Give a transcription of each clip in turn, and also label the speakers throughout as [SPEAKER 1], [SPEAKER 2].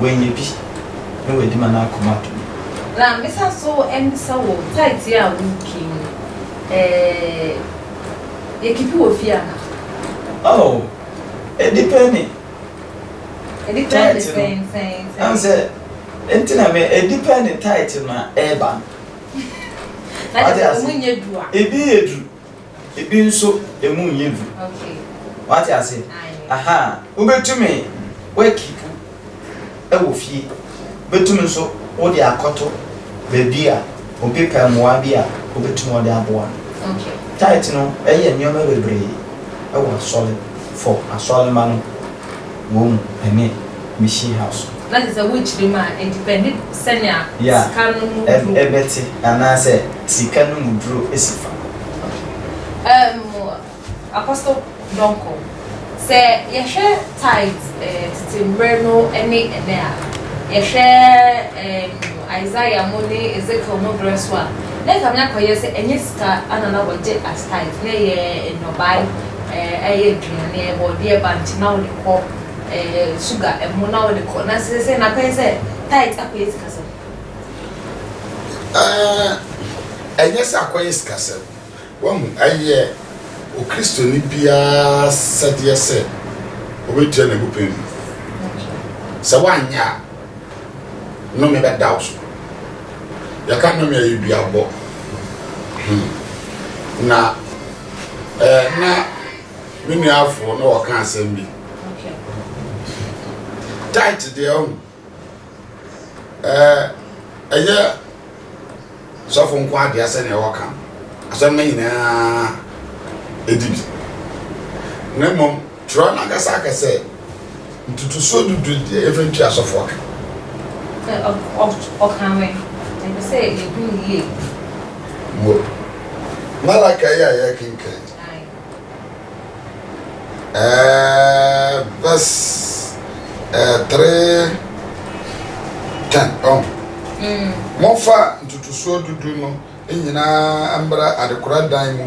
[SPEAKER 1] Wanya bi na wadi ma n'akoma atɔ ne yam.
[SPEAKER 2] Na mesa so mbisa wo, tithe yi a wo keep yi, yɛ keep wɔ fie ana?
[SPEAKER 1] Oh, edepend.
[SPEAKER 2] Edepend
[SPEAKER 1] Tithe no.
[SPEAKER 2] Sɛn sɛn
[SPEAKER 1] Ɛn
[SPEAKER 2] sɛn?
[SPEAKER 1] Sɛ nti na me edepend tithe no a ɛɛba no.
[SPEAKER 2] Na
[SPEAKER 1] Wate
[SPEAKER 2] kyerɛ sɛ
[SPEAKER 1] ase?
[SPEAKER 2] ɔmo nyɛ du a.
[SPEAKER 1] Ebi yɛ duru, ebi nso emu nyɛ duru. Wate ase?
[SPEAKER 2] Aye.
[SPEAKER 1] Aha, wobɛtumi woakeep ɛwɔ fie, wobɛtumi nso wode akɔto baabi a obi pɛ mmoa bi a wobɛtumi wɔde aboa no. Tithe no ɛyɛ nneɛma bebree ɛwɔ asɔre for asɔrema no wɔ mu ɛne mission house.
[SPEAKER 2] Na kyerɛ sɛ wokyerɛ mu a, edepend sɛnea sika no mu duro.
[SPEAKER 1] Ɛbɛte anaasɛ sika no mu duro esi fa.
[SPEAKER 2] Apostle Donko, sɛ yɛhwɛ tithe tete mmerɛ no ne ɛnɛ a, yɛhwɛ Isaiah mo ne Ezekiel mo berɛ so a, na nka me akɔyɛ sɛ ɛnyɛ sika ana na wɔgye as tithe, na ɛyɛ nnɔbae, ɛyɛ aduane, bɔɔdeɛ, bankye na wɔde kɔ, sugar, ɛmo na wɔde kɔ. Na sɛ na akɔyɛ sɛ tithe akɔyɛ sikasɛm.
[SPEAKER 3] Ɛnyɛ sɛ akɔyɛ sikasɛm. Wahu, ɛyɛ Okristoni biara sɛdeɛ sɛ obɛtua n'abupɛn mu. Sɛ woanyɛ a, nnome bɛda wo so. Yɛka nnome a, yɛ duabɔ. Na na me nuafoɔ na wɔka asɛm bi. Tithe deɛ, ɔhu, ɛyɛ sɔfo nko adeɛ sɛnea wɔka no, asɔrema nyinaa ɛdi bi. Na mmom twerɛ no ankasa aka sɛ ntotosoɔ dudu deɛ, yɛmfa ntua asɔfoɔ ka.
[SPEAKER 2] Ɔka wɛ ɛpɛ sɛ yɛhu yie.
[SPEAKER 3] Mo Malaka yi a yɛkenkan, verse 3:10 ɔn, "Momfa ntotosoɔ dudu no nyinaa mmra adekora dan mu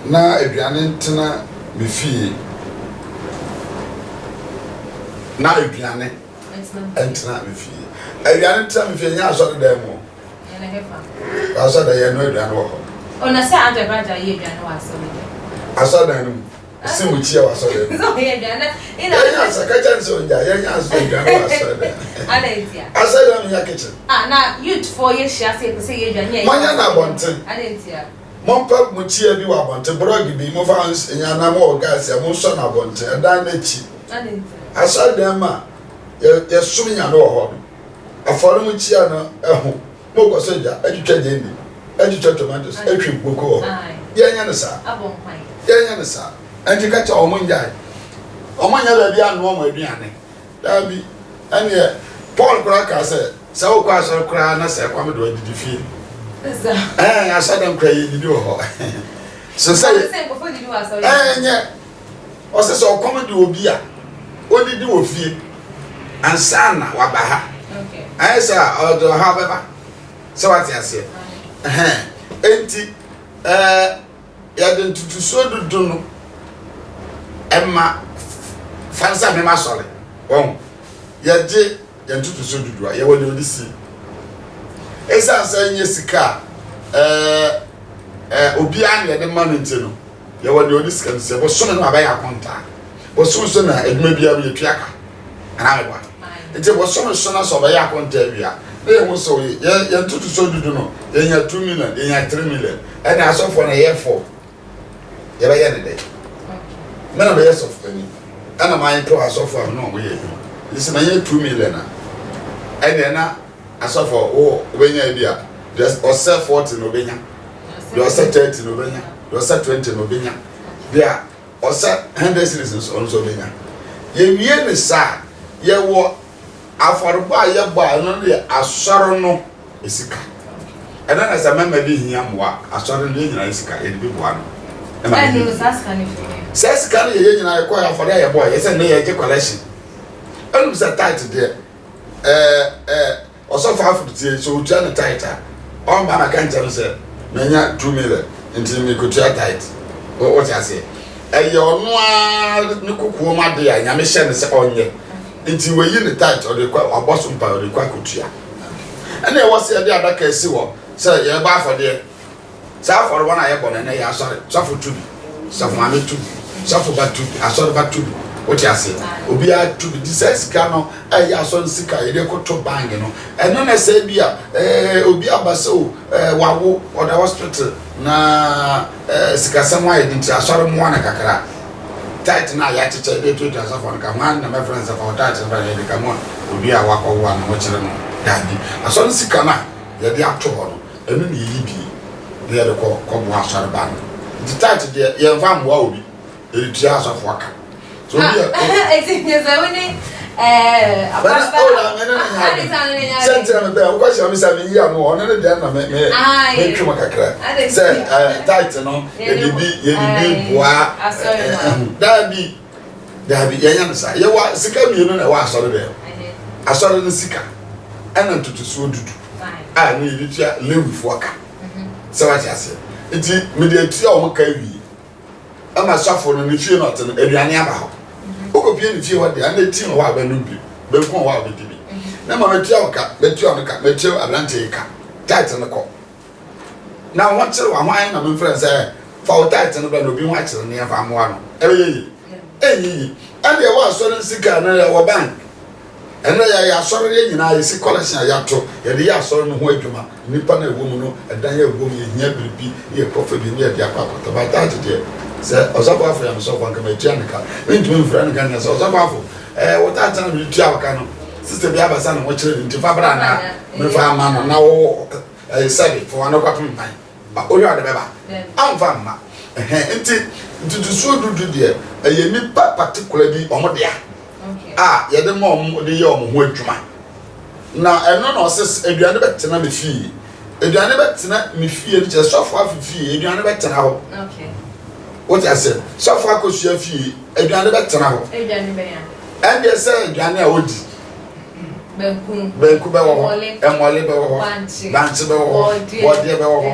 [SPEAKER 3] na aduane ntena me fie, na aduane ntena me fie." Aduane ntena me fie, nyɛ asɔre dan mu o. Asɔre dan yɛn no, aduane wɔ hɔ.
[SPEAKER 2] Ɔna sɛ adabragya yɛ aduane wɔ asɔre dɛm.
[SPEAKER 3] Asɔre dan no mu si mo kyia wɔ asɔre dan mu.
[SPEAKER 2] Sɛ ɔyɛ aduane
[SPEAKER 3] yɛnyɛ asa kakyɛ ne sɛ ɔgya yɛnyɛ asa aduane wɔ asɔre dan.
[SPEAKER 2] Ada ntia.
[SPEAKER 3] Asɔre dan no nyɛ kitchen.
[SPEAKER 2] Ah, na youth foɔ yɛ hyia sɛ yɛpɛ sɛ yɛ aduane yɛ.
[SPEAKER 3] Monyɛ no abɔnten.
[SPEAKER 2] Ada ntia.
[SPEAKER 3] Mompa mo kyia bi wɔ abɔnten, borɔge bi momfa nyɛ anaa mowɔ gas a, monsɔ no abɔnten ɛdan no akyi.
[SPEAKER 2] Ada ntia.
[SPEAKER 3] Asɔre dan mu a yɛsom Nyame wɔ hɔ no, afɔre mo kyia no ɛho mokɔ so gya atwitwa gyeene, atwitwa tomatoes, atwi moko wɔ hɔ. Yɛnyɛ no saa.
[SPEAKER 2] Abɔ nkwan.
[SPEAKER 3] Yɛnyɛ no saa. Ɛnti ka kyɛ ɔmo ngyae, ɔmo nyɛ baabi anoa ɔmo aduane. Daabi, ɛneɛ Paul koraa kaa sɛ sɛ wokɔ asɔre koraa na sɛ ɛkɔm de wadidi fie. Asɔre dɛm koraa yɛdidi wɔ hɔ so sɛ
[SPEAKER 2] sɛ nkɔfo didi wɔ asɔre.
[SPEAKER 3] Ɛnyɛ ɔsɛ sɛ ɔkɔm de obi a odidi wɔ fie ansa na waba ha. Ayɛ sɛ ɔde ɔhaw bɛba sɛ wate aseɛ. Ɛhɛn, enti yɛde ntotosoɔ dudu no ɛma fa nsa mema sɔre wɔn yɛgye yɛn ntotosoɔ dudu a, yɛwɔ deɛ ɔde sie. Ɛsiane sɛ nyɛ sika a ɛɛ ɛɛ obiara na yɛde ma no nti no, yɛwɔ deɛ ɔde sika no sie. Bosome no abɛyɛ akontaa. Bosome so na adwuma biara mu yɛtua ka anaa mɛboa. Nti bosome so na sɛ ɔbɛyɛ akontaa wie a, na yɛhu sɛ ɔyɛ yɛn ntotosoɔ dudu no, yɛnya 2 million, yɛnya 3 million, ɛna asɔfoɔ no yɛ four, yɛbɛyɛ ne dɛ. Mɛ na bɛyɛ sɔfo panyin ɛna maa yɛn pɛ asɔfo a na wɔn yɛ adwuma. Nti sɛ mɛnyɛ 2 million a, ɛnna na asɔfo wo wobɛnya bi a, deɛ ɔsɛ 40 na ɔbɛnya, deɛ ɔsɛ 30 na ɔbɛnya, deɛ ɔsɛ 20 na ɔbɛnya, deɛ ɔsɛ 100 cedis nso ɔno nso ɔbɛnya. Yɛwie ne saa, yɛwɔ afɔrebɔ a yɛbɔ a, ɛno no yɛ asɔre no sika. Ɛno na sɛ mɛma bi hia mmoa, asɔre no yɛn nyinaa yɛ sika yɛde bi boa no. Ɛma ne
[SPEAKER 2] ɛno no
[SPEAKER 3] bi.
[SPEAKER 2] Saa sika no firi he?
[SPEAKER 3] Saa sika no yɛ yɛn nyinaa yɛkɔ yɛ afɔre a yɛbɔ yɛ sɛ nnɛ yɛgye collection. Ɛnum sɛ tithe deɛ, ɛɛ ɛɛ ɔsɔfo aforotie sɛ otua ne tithe a, ɔmba na ka nkyɛn no sɛ manya 2 million nti mikotua tithe. Wɔte aseɛ? Ɛyɛ ɔno ara ne kokoɔ mu ade a Nyame hyɛ no sɛ ɔnyɛ. Nti wayi ne tithe ɔde kɔ wabɔ so mpae ɔde kɔ akɔtua. Ɛna ɛwɔ sɛ yɛde adaka asi hɔ sɛ yɛrebɔ afɔdeɛ. Saa afɔrebɔ no a yɛbɔ no ɛnɛ yɛ asɔre sɔfo to bi, sɔfo maame to bi, sɔfo ba to bi, asɔre ba to bi. Wote aseɛ? Obiara to bi. Nti saa sika no a ɛyɛ asɔre sika a yɛde kɔto bank no, ɛno na sɛ bi a ɛɛ obi aba sɛ o ɛɛ wawo ɔda hospital na ɛɛ sikasɛm ayɛ den nti asɔre mmoa no kakra. Tithe no a yɛakyekyɛ de atuatua asɔfoɔ no ka, hwan na mɛfrɛ no sɛ fa wo tithe no bra na yɛde ka ma obi a wakɔwo a ne ho kyere no? Daabi. Asɔre sika no a yɛde ato hɔ no, ɛno na yɛyi bi na yɛde kɔ kɔboa asɔreba no. Nti tithe deɛ yɛmfa mmoa obi, yɛde tua asɔfoɔ ka. So obi a.
[SPEAKER 2] Eti nyɛ sɛ wo ne ɛɛ
[SPEAKER 3] apasta. O na me ne ne nya adwene. Sɛ ntina me bɛn wokɔ hyɛ me sɛ me yi ano ɔno ne deɛ na me me me twe mu kakra. Sɛ ɛɛ tithe no yɛde bi yɛde bi boa ɛɛ daabi daabi yɛnyɛ no saa yɛwɔ sika mmienu na ɛwɔ asɔre dɛm asɔre no sika ɛna ntotosoɔ dudu a ɛno yɛde tua lewifoɔ ka sɛ wate aseɛ nti mede atua wɔn ka awie ɛma sɔfo no ne fie na ɔte no aduane aba hɔ wokɔpie ne fie hɔ deɛ ɛna ti wɔ hɔ a bɛnom bi bɛnku wɔ hɔ a bɛdi bi na ma matua wo ka matua no ka matua aberanteɛ yi ka tight no kɔ na ho kyere wa hwan na memfrɛ no sɛ fa wo tight no bɛ na obi ho akyere no yɛmfa mmoa no ɛbɛyɛ yie ɛnyɛ yie ɛne ɛwɔ asɔre nsika no ɛwɔ bank Ɛnnɛ yɛyɛ asɔre yɛn nyinaa yɛsi collection a yɛato yɛde yɛ asɔre no ho adwuma nnipa no a ɛwɔ mu no ɛdan a ɛwɔ mu yɛhia biribi ne yɛkɔfa bi ne yɛde akɔ akɔtɔ but that deɛ sɛ ɔsɔfo afo yɛ me sɔfo anka matua ne ka mentumi mfrɛ no ka nyɛ sɛ ɔsɔfo afo ɛɛ wo taate na mede tua wo ka no sister bi abasa ne ho kyerɛ ne nti fa bra na mefa ama no na wo ɛyɛ sɛbe fa wano kɔpem ban ba wohwɛ ɔde bɛba amfa mma ɛhɛn nti ntutusuo dudu deɛ ɛyɛ nipa particular bi ɔmo dea a yɛde ma wɔn de yɛ wɔn ho adwuma. Na ɛno na ɔsɛ aduane bɛtena me fie. Aduane bɛtena me fie no kyerɛ sɔfo afe fie, aduane bɛtena hɔ. Wote ase? Sɔfo akosua fie, aduane bɛtena hɔ. Ɛndeɛ sɛ aduane a ɔdi. Banku bɛwɔ hɔ, mmɔle bɛwɔ hɔ, bankye bɛwɔ hɔ, bɔdeɛ bɛwɔ hɔ,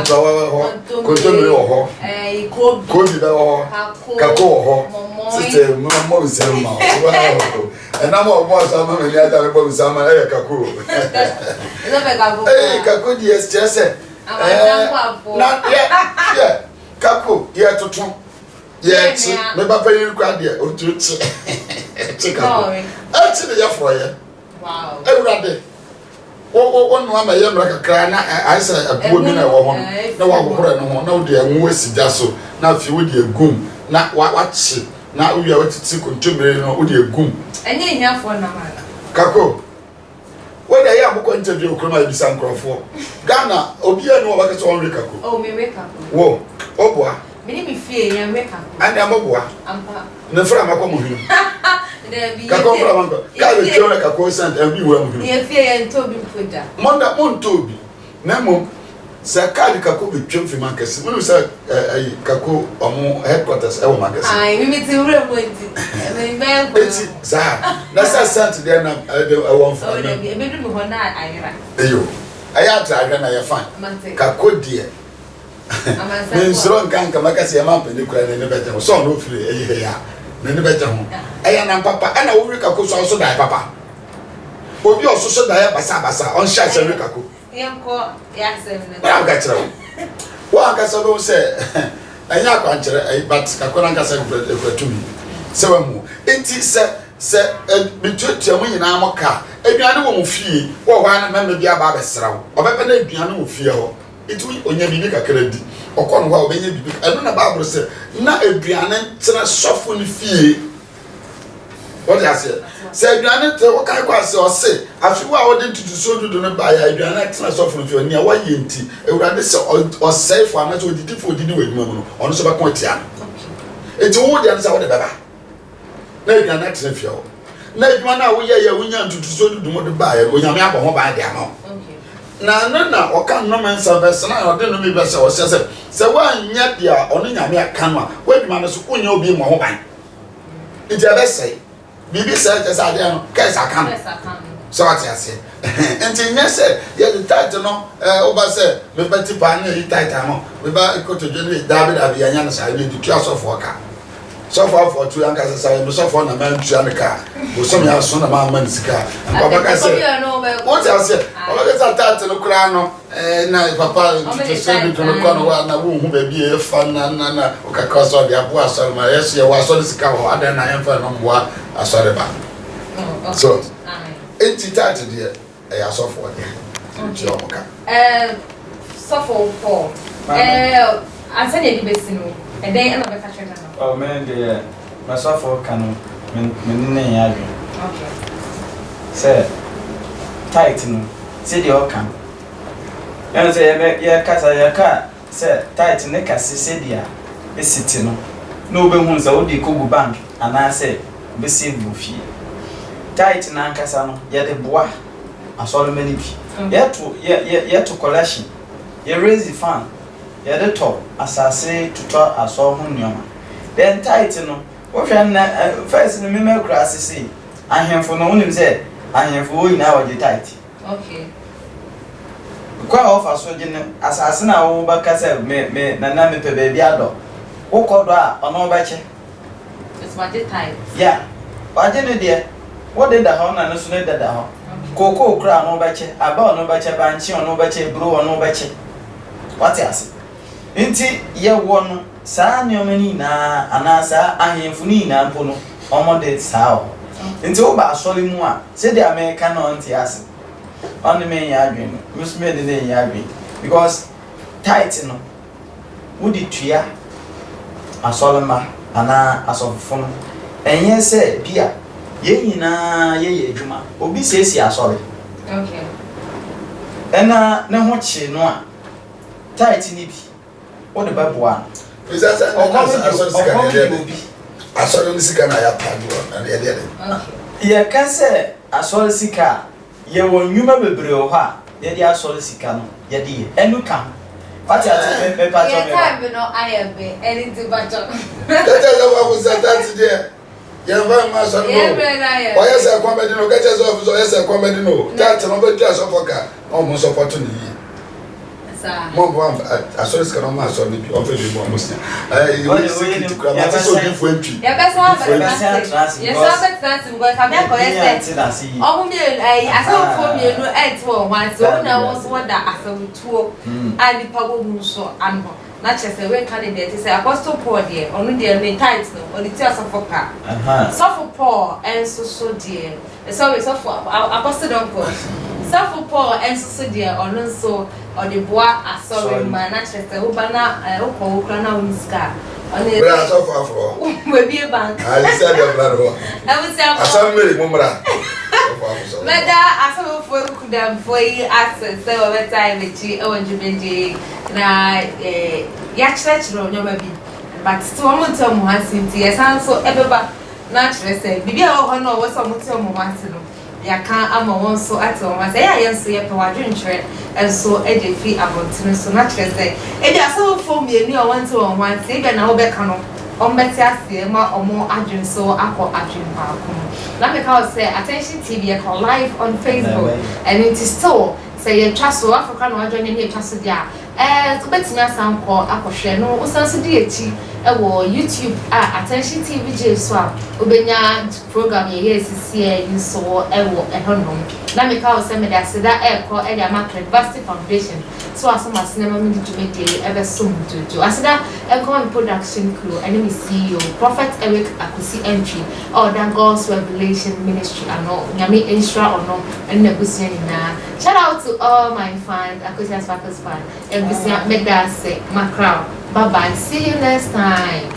[SPEAKER 3] ntorowa bɛwɔ hɔ, kontomire wɔ hɔ, kobi bɛwɔ hɔ, kako wɔ hɔ. Sisi mmɔ nsɛm ma wo. Ɛnam a ɔbɔ nsɛm ama m'ani agya mebɔ nsɛm ama ɛyɛ kako. Ee kako deɛ kyerɛ sɛ ɛɛ na yɛ yɛ kako yɛ toto. Yɛkye me ba panyin kora deɛ ɔtumi kye kye kako ɛkye ne yɛ forɔyɛ awurade wo wo wo noa ma ɛyɛ mmerɛ kakra na ayɛ sɛ ɛboɔ bi na ɛwɔ hɔ no na wahohoro ɛno ho na wode ɛnwo asi gya so na afei wode egum na wakye na wowie a watiti kontommire no wode egum.
[SPEAKER 2] Ɛnyɛ ahiafoɔ nam ana?
[SPEAKER 3] Kako. Wo deɛ yɛ a mokɔ interview wɔ kurom a yɛbisa nkurɔfoɔ. Ghana obiara ni hɔ a ɔbɛka sɛ ɔnwe kako.
[SPEAKER 2] Oh me we kako.
[SPEAKER 3] Wo, woboa?
[SPEAKER 2] Me ne me fie yɛn we kako.
[SPEAKER 3] Ɛnna mo boa.
[SPEAKER 2] Ampa.
[SPEAKER 3] Ne mframa kɔ mo hwene mu.
[SPEAKER 2] Dabi.
[SPEAKER 3] Kako mframa nkɔ. Kaa bɛ twam na kako sɛnt ɛbi wura mo hwene mu.
[SPEAKER 2] Yɛ fie yɛn ntɔ bi mpo da.
[SPEAKER 3] Mo da mo ntɔ bi. Na mmom sɛ kaa de kako betwam fi Mankɛse, monim sɛ ɛyi kako ɔmo headquarters ɛwɔ Mankɛse.
[SPEAKER 2] Ayi mi mi ti wura mu nti mi bɛn kwan.
[SPEAKER 3] Eti saa na sɛ sɛnt deɛ nam ɛde ɛwɔ nfa
[SPEAKER 2] nam. Ɔwɔ ebi du mi hɔ na ayera.
[SPEAKER 3] Eyo ɛyɛ atra ahwɛ na yɛ fine. Kako deɛ mi nsoro nka nka mɛka sɛ yɛ ma mpanyini kura n'ani bɛgye ho sɛ ɔno ofiri ɛyi ha yi a n'ani bɛgye ho ɛyɛ nam papa ɛna wowe kako so aso dan papa. Obi a ɔsoso daeɛ basabasa a, ɔnhyɛ aseɛ nwe kako. Bra nka kyerɛ wo. Wo ankasa bɛhu sɛ ɛnyɛ akwankyerɛ ɛyi but kako no ankasa ekura tumi sɛ wamu. Nti sɛ sɛ metuatua mo nyinaa mo ka aduane wɔ mo fie wɔ hɔ a na mɛmɛ bi aba abɛsra wo. Ɔbɛbɛ na aduane wɔ fie hɔ. Nti onya biribi kakra di. Ɔkɔ no hɔ a ɔbɛnya biribi. Ɛno na Bible sɛ na aduane ntena sɔfo no fie. Wɔde aseɛ sɛ aduane te wokan kɔ ase ɔse afe wo a wɔde ntotosoɔ dudu no baeɛ a aduane atena sɔfo no fie nea wayɛ nti awurade sɛ ɔsɛefo anaasɛ odidifo odidi wɔ adwuma mu no ɔno nso bɛko atia no nti wo deɛ no sɛ wode bɛba na aduane atena fie hɔ na adwuma no a woyɛ yɛ wonya ntotosoɔ dudu mu de baeɛ no onyame abɔ ho ban de ama wo na ɛno na ɔka nnome nsɛm bɛsɛ na ɔde nnome bɛsɛ ɔhyɛ sɛ sɛ woanyɛ deɛ ɔno nyame aka no a w'adwuma no so wonyɛ obi mmɔ ho ban nti ɛbɛsɛe biribi sɛe kyɛ sɛ adeɛ no kɛs aka no sɛ wate aseɛ nti nyɛ sɛ yɛde tight no woba sɛ meba ti paa ne yɛyi tight ano meba kotodwe ne daabi daabi yɛnyɛ no saa yɛde tua asɔfoɔ ka. Sɔfo afɔtu ankasa sɛ ɔyɛ me sɔfo na mantua ne ka bosome aso na mamma ne sika a, nka ɔbɛka sɛ wote aseɛ ɔbɛka sɛ tithe no koraa no eh, na papa ntotosoɔ dudu no kɔ no hɔ a na wonhu baabi a ɛfa na na na wokakra sɛ ɔde aboa asɔre ma yɛso yɛwɔ asɔre sika wɔ hɔ adɛn na yɛmfa no mmoa asɔre ba so enti tithe deɛ ɛyɛ asɔfoɔ dea nti tua wɔn ka.
[SPEAKER 2] Ɛɛ sɔfo Paul ɛɛ ansa na yɛde bɛsi no ɛdɛn ɛna ɔbɛka kyerɛ Ghana.
[SPEAKER 1] Oh me deɛ ma sɔfo ka no me me ne no nyɛ adwene.
[SPEAKER 2] Okay.
[SPEAKER 1] Sɛ tithe no sɛdeɛ ɔka no ɛna sɛ yɛbɛ yɛkasa yɛka sɛ tithe ne kase sɛdeɛ esi te no na wobɛhu sɛ wode kɔgu bank anaasɛ wobɛ save wɔ fie. Tithe no ankasa no yɛde boa asɔremma no bi. Yɛto yɛ yɛ yɛto collection, yɛ raise fund, yɛde tɔ asase totɔ asɔr ho nneɛma. Then tithe no wohwɛ nnɛ first no mema akuraase sei ahemfo no wonim sɛ ahemfo hɔ nyinaa wɔgye tithe.
[SPEAKER 2] Okay.
[SPEAKER 1] Kwan a wɔfa so gye no asase no a wobɛka sɛ me me nana mepɛ baabi adɔ wokɔ dɔ a ɔno ɔbɛkyɛ.
[SPEAKER 2] Nti wagye tithe.
[SPEAKER 1] Yeah, wagye ne deɛ. Wo de da hɔ na ne nso ne de da hɔ. Kookoo koraa ɔno bɛkyɛ, aba ɔno bɛkyɛ, bankye ɔno bɛkyɛ, aburo ɔno bɛkyɛ. Wate ase? Nti yɛwɔ no saa nneɛma no nyinaa anaa saa ahemfo no nyinaa mpo no wɔn de saa wɔ hɔ. Nti woba asɔre mu a, sɛdeɛ meka no ɔnte ase. Ɔne me nyɛ adwene no, me nso me ne no nyɛ adwene because tithe no wode tua asɔremma anaa asɔfofo no, ɛnyɛ sɛ bi a yɛn nyinaa yɛyɛ adwuma, obi siesie asɔre, ɛna ne ho kye no a, tithe no bi wode bɛboa no. Ɔkɔm de obi.
[SPEAKER 3] Asɔre no sika na yɛapa agu hɔ na yɛde yɛ dɛn?
[SPEAKER 1] Yɛka sɛ asɔre sika a, Yɛwɔ nnwuma bebree wɔ hɔ a yɛde asɔre sika no yɛde yɛ. Ɛno ka ho. Wate ase? Me me pakyɛ
[SPEAKER 2] Yɛ
[SPEAKER 1] me ba.
[SPEAKER 2] time no ayɛ be ɛne nti pakyɛ.
[SPEAKER 3] Kɛkyɛ sɛ wafo sɛ tati deɛ yɛn fa mma asɔre
[SPEAKER 2] Yɛ
[SPEAKER 3] no
[SPEAKER 2] mmerɛ no ayɛ
[SPEAKER 3] o. Ɔyɛ
[SPEAKER 2] be.
[SPEAKER 3] sɛ ɛkwan bɛdi no kɛkyɛ sɛ wafo sɛ ɔyɛ sɛ ɛkwan bɛdi no o. Tati no ɔbɛtua asɔfo ka na wɔn nsɔpɔto no yie.
[SPEAKER 2] Saa.
[SPEAKER 3] Mo mpo asɔre sika no ɔma asɔre no bi ɔmfa bi bɔ ɔmo sia. Ɛɛ
[SPEAKER 1] Wɔde
[SPEAKER 3] wei
[SPEAKER 1] wei
[SPEAKER 3] sikiti
[SPEAKER 1] no
[SPEAKER 3] kura mate sɛ
[SPEAKER 1] yɛbɛsan
[SPEAKER 3] odiifoɔ antwi.
[SPEAKER 2] Yɛbɛsan
[SPEAKER 3] Odiifoɔ
[SPEAKER 2] abɛtena
[SPEAKER 3] antwi.
[SPEAKER 1] yɛbɛsan
[SPEAKER 2] ase.
[SPEAKER 1] atena ase
[SPEAKER 2] Yɛsan
[SPEAKER 1] because
[SPEAKER 2] abɛtena ase because kame akɔyɛ
[SPEAKER 1] me
[SPEAKER 2] sɛ
[SPEAKER 1] ante n'ase yie.
[SPEAKER 2] ɔmo mmienu ɛyi asɛmfoɔ
[SPEAKER 1] Ahaa.
[SPEAKER 2] mmienu ɛnte wɔn ho ase. Wɔn
[SPEAKER 1] Dabi
[SPEAKER 2] na wɔn
[SPEAKER 1] dabi.
[SPEAKER 2] nso wɔda asɛmtuo a nnipa wɔ mu nso ano. Na kyerɛ sɛ wei nka ne deɛ te sɛ Apostle Paul deɛ ɔno deɛ ne tithe no ɔde tua sɔfo ka.
[SPEAKER 1] Ahaa.
[SPEAKER 2] Sɔfo Paul nso so deɛ Sorry sɔfo Apostle Donkor. Sɔfo Paul nso so deɛ ɔno nso ɔde boa asɔre mma na kyerɛ sɛ woba na wokɔ wo kora na wonni sika a ɔno yɛ
[SPEAKER 3] Bra asɔfo aforo hɔ.
[SPEAKER 2] Wabie bank.
[SPEAKER 3] Ayi sɛ deɛ bra no hɔ.
[SPEAKER 2] Abusuafo.
[SPEAKER 3] Asɔre mo mmra. Sɔfo aforo sɔrɔ.
[SPEAKER 2] Mɛda asɔfofoɔ akukudamfoɔ yi ase sɛ wɔbɛtae m'akyi wɔ dwumadie yi na yɛakyerɛkyerɛ nneɛma bi but sɛ wɔn nte wɔn ho ase nti yɛsan nso ɛbɛba Na kyerɛ sɛ, biribi a ɛwɔ hɔ no a ɛwɔ sɛ wɔte wɔn ho ase no, yɛaka ama wɔn nso ate wɔn ho ase. Ɛyɛ a yɛn nso yɛpɛ w'adwenkyerɛ nso de afi abɔntene so. Na kyerɛ sɛ, ebia asɔfofoɔ mmienu a wɔnte wɔn ho ase, ebia nea wobɛka no, wɔbɛte aseɛ ma wɔn adwene nso akɔ adwene baako mu. Na meka wo sɛ, Attention TV, yɛkɔ live on Facebook. Ɛno nti still, sɛ yɛtwa so, afei koraa na woajoine yɛn na yɛtwa so deɛ a, Ɛɛ, wobɛtumi asan kɔ akɔhwɛ no. Wosan nso di akyi wɔ YouTube a Attention TV gye so a, wobɛnya program yɛyɛɛ sisiɛ yi nso wɔ ɛhɔnom. Na meka wo sɛ mede aseda ɛrekɔ de ama Credvasti Foundation sɛ wɔasɔ m'asene ama mede dwumadie yi ɛbɛsom dwoodwoo. Aseda nkɔma me production crew ɛne me CEO, Prophet Eric Akwesi Antwi a ɔda God's Revelation Ministry ano. Nyame nhyira ɔno ne n'abusua nyinaa. Shout out to all my fans Akosua Sparkles fan abusua meda ase makra wo bye bye see you next time.